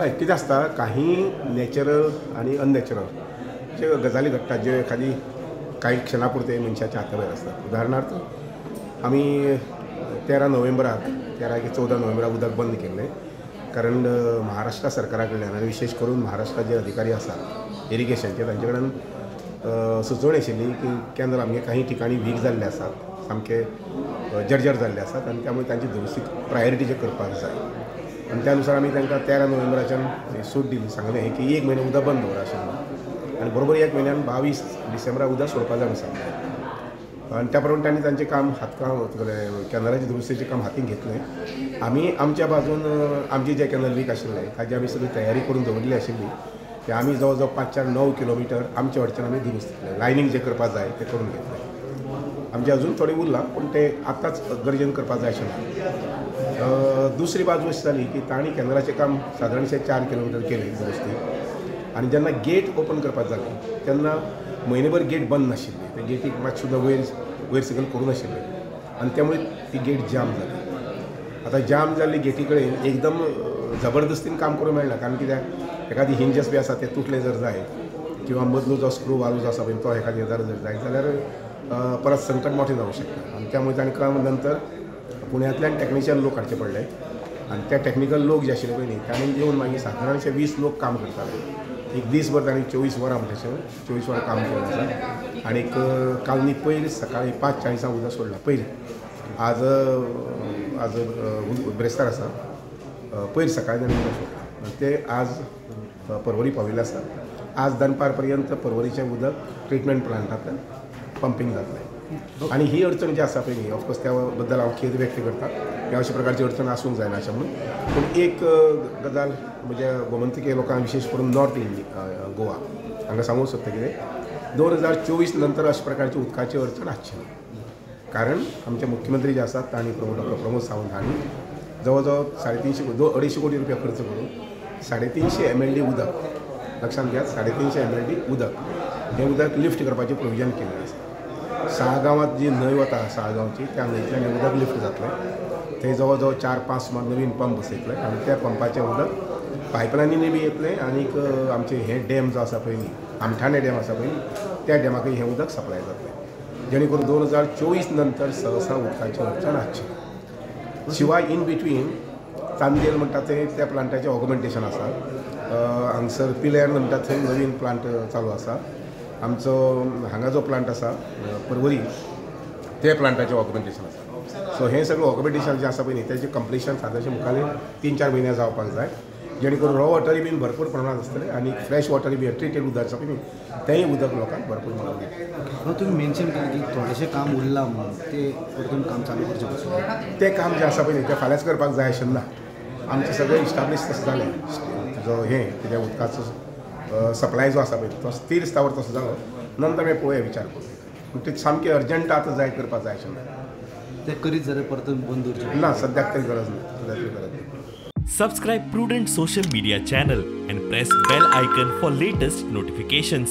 हय, कितें आसता काही नॅचरल आनी अननॅचरल जे गजाली घडटात ज्यो एखादी कांय क्षणा पुरते मनशाच्या हाता भायर आसतात. उदाहरणार्थ आमी 13 नोव्हेंबराक 13 की 14 नोव्हेंबराक उदक बंद केल्लें, कारण महाराष्ट्र सरकारा कडल्यान आनी विशेष करून महाराष्ट्राचे जे अधिकारी आसात इरिगेशनचे तांचे कडेन सुचोवणी आशिल्ली की कॅनल आमगे काही ठिकाणी वीक जाल्ले आसात, सामके जर्जर जाल्ले आसात आनी त्यामुळे तांची दुरुस्ती प्रायोरिटीचेर करपाक जाय. आनी त्या नुसार आमी तांकां 13 नोव्हेंबराच्यान सूट दिली, सांगलें की 1 म्हयनो उदक बंद दवरा अशें म्हणून, आनी बरोबर 1 म्हयन्यान 22 डिसेंबराक उदक सोडपा जाय म्हूण सांगलें. आनी त्या प्रमाणे तांणी तांचें काम हातकाम कॅनलाचें दुरुस्तीचें काम हातीन घेतलें. आमी आमच्या बाजून आमचे जे कॅनल वीक आशिल्ले ताजी आमी सगळी तयारी करून दवरिल्ली आशिल्ली की आमी जवळ जवळ 5 4 9 किलोमिटर आमच्या वटच्यान आमी दुरुस्त केलें, लायनींग जें करपाक जाय तें करून घेतलें. आमचें अजून थोडें उरलां पूण तें आतांच गरजेन करपाक जाय अशें ना. दुसरी बाजू अशी जाली की तांणी कॅनलाचें काम सादारणशें 4 किलोमिटर केलें दुरुस्ती, आनी जेन्ना गेट ओपन करपाक जालें तेन्ना म्हयनेभर गेट बंद नाशिल्ली, त्या गेटीक मातशें सुद्दां वयर वयर सकयल करूं नाशिल्लें आनी त्यामुळे ती गेट जाम जाली. आतां जाम जाल्ली गेटी कडेन एकदम जबरदस्तीन काम करूंक मेळना, कारण कित्याक एखादी हिंजस बी आसा ते तुटले जर जाय किंवा मदलो जो स्क्रू वालो जो आसा पळय तो एखादी जर जाय जाल्यार परत संकट मोठें जावंक शकता. आनी त्यामुळे तांणी काम नंतर पुण्यांतल्यान टॅक्निशियन लोक हाडचे पडले आनी ते टॅक्निकल लोक जे आशिल्ले पळय न्ही तांणी येवन मागीर सादारणशे 20 लोक काम करताले. एक दीसभर तांणी 24 वरां म्हणटा 24 वरां काम केलें आसा. आनीक काल न्ही पयर सकाळी 5:40 उदक सोडलां. पयर आज आज ब्रेस्तार आसा, पयर सकाळी तांणी उदक सोडलां, ते आज पर्वरी पाविल्लें आसा. आज दनपार पर्यंत पर्वरीचें उदक ट्रिटमेंट प्लांटांतल्यान पंपींग जातलें. आनी ही अडचण जी आसा पळय न्ही ऑफकोर्स त्या बद्दल हांव खेद व्यक्त करता की अशा प्रकारची अडचण आसूंक जायना अशें म्हणून. पूण एक गजाल म्हज्या गोमंतकीय लोकांक विशेष करून नॉर्थ इंडिया गोवा हांगा सांगूंक सोदता कितें 2024 नंतर अशा प्रकारची उदकाची अडचण आसची ना, कारण आमचे मुख्यमंत्री जे आसात तांणी डॉक्टर प्रमोद सावंत हांणी जवळ जवळ 350 250 कोटी रुपया खर्च करून 350 MLD उदक, लक्षांत घेयात 350 MLD उदक, हें उदक लिफ्ट करपाचें प्रोविजन केल्लें आसा. साळगांवांत जी न्हंय वता साळगांवची त्या न्हंयतल्यान हें उदक लिफ्ट जातलें. थंय जवळ जवळ 4-5 सुमार नवीन पंप बसयतले आनी त्या पंपाचें उदक पायपलायनीनय बी येतलें आनीक आमचें हें डॅम जो आसा पळय न्ही आमठाणे डॅम आसा पळय त्या डॅमाकय हें उदक सप्लाय जातलें, जेणे करून 2024 नंतर सहसा उदकाची अडचण आसची. शिवाय इन बिटवीन चांदेल म्हणटा थंय त्या प्लांटाचें ऑगमेंटेशन आसा, हांगसर पिलेर्न म्हणटा थंय नवीन प्लांट चालू आसा, आमचो हांगा जो प्लांट आसा पर्वरी त्या प्लांटाचें ऑगमेंटेशन आसा. सो हें सगळें ऑगमेंटेशन जें आसा पळय न्ही तेजें कंप्लिशन सादारणशें मुखार 3-4 म्हयने जावपाक जाय, जेणे करून रॉ वॉटरूय बीन भरपूर प्रमाणांत आसतलें आनी फ्रेश वॉटरूय बी ट्रिटेड उदक आसा पळय न्ही तेंय उदक लोकांक भरपूर मेळटलें. तुमी मेन्शन केलें की थोडेशें काम उरलां म्हणून तें परतून काम चालू करचें पडटलें. तें काम जें आसा पळय न्ही तें फाल्यांच करपाक जाय अशें ना, आमचें सगळें इस्टाब्लीश तशें जालें, जो हें कितें उदकाचो सप्लाय जो आसा पळय तो स्थिर स्थावर तसो जालो नंतर मागीर पळोवया विचार करूं. पूण तें सामकें अर्जंट आतां जाय करपाक जाय अशें ना, तें करीत जाल्यार परतून बंद दवरचें ना, सद्याक तरी गरज ना, सद्याक तरी गरज ना. Subscribe Prudent Social Media channel and press bell icon for latest notifications.